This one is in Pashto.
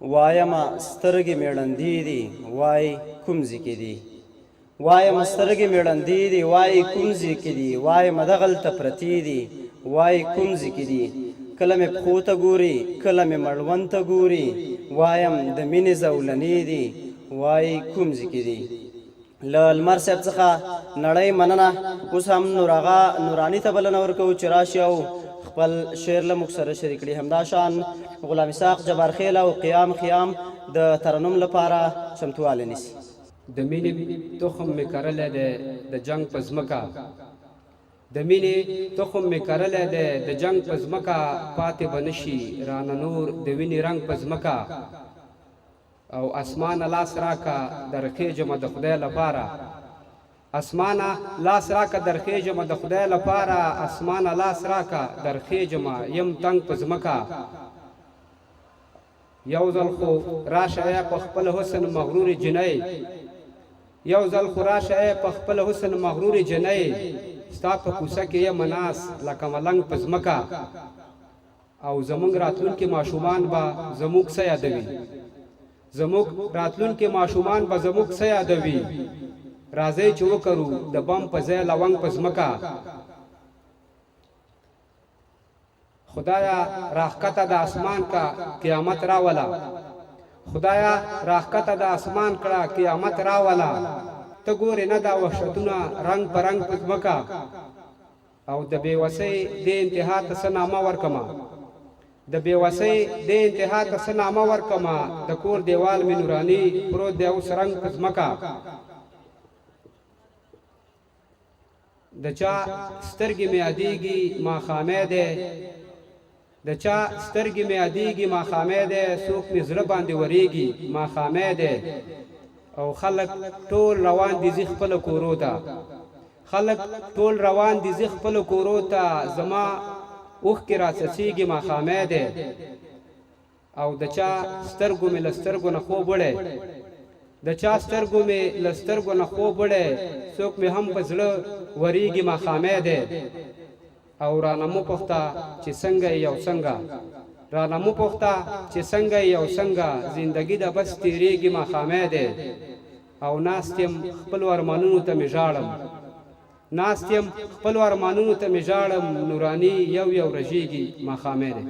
وایمه سترګې مې ړندې دي وای کوم ځای کې دي، وایمه سترګې مې ړندې دي وای کوم ځای کې دي، وایمه دغلته پرتې دي وای کوم ځای کې دي، کله مې پښو ته ګوري کله مې مړوند ته ګوري، وایم د مینې زولنې دي وای کوم ځای کې دي. له لمر صاحب څخه نړۍ مننه. اوس هم نوراغا نوراني ته بلنه ورکوو چې راشي او خپل شعر له موږ سره شریک کړي. همداشان غلام اسحاق جبارخیل او قیام خیام د ترنم لپاره چمتووالی نیسي. د مینې تخم مې کرلی دی د جنګ په ځمکه، د مینې تخم مې کرلی دی د جنګ په ځمکه، پاتې به نه شي رانه نور د وینې رنګ په ځمکه. او اسمانه لاس راکه درخېژمه د خدای لپاره، اسمانه لاس راکه درخېژمه د خدای لپاره، اسمانه لاس راکه درخېژمه یم تنګ په ځمکه. یو ځل خو راشه ای په خپل حسن مغرورې جینۍ، یو ځل خو راشه ای په خپل حسن مغرورې جینۍ، ستا په کوڅه کې یم ناست لکه ملنګ په ځمکه. او زموږ راتلونکي ماشومان به زموږ څه یادوي، زموږ راتلونکي ماشومان به زموږ څه یادوي، راځئ چې وکرو د بم په ځای لونګ په ځمکه. خدایا راښکته د اسمان کا قیامت راوله، خدایا راښکته د اسمان کړه قیامت راوله، ته ګورې نه دا وحشتونه رنګ په رنګ په ځمکه. او د بې وسۍ دې انتها ته څه نامه ورکمه، د بې وسۍ دې انتها ته څه نامه ورکمه، د کور دیوال مې نوراني پروت دی اوس رنګ په ځمکه. د چا سترګې مې یادېږي ماښامی دی، د چا سترګې مې یادېږي ماښامی دی، څوک مې زړه باندې ورېږي ماښامی دی. او خلک ټول روان دي ځي خپلو کورو ته، خلک ټول روان دي ځي خپلو کورو ته، زما اوښکې راڅڅېږي ماښامی دی. او د چا سترګو مې له سترګو نه خوب وړی، د چا سترګو مې له سترګو نه خوب وړی، څوک مې هم په زړه ورېږي ماښامی دی. او رانه مو پوښته چې څنګه یې او څنګه، رانه مو پوښته چې څنګه یې او څنګه، زندګي ده بس تېرېږي ماښامی دی. او ناست یم خپلو ارمانونو ته مې ژاړم، ناست یم خپلو ارمانونو ته مې ژاړم، نوراني یو یو رژېږي ماښامی دی.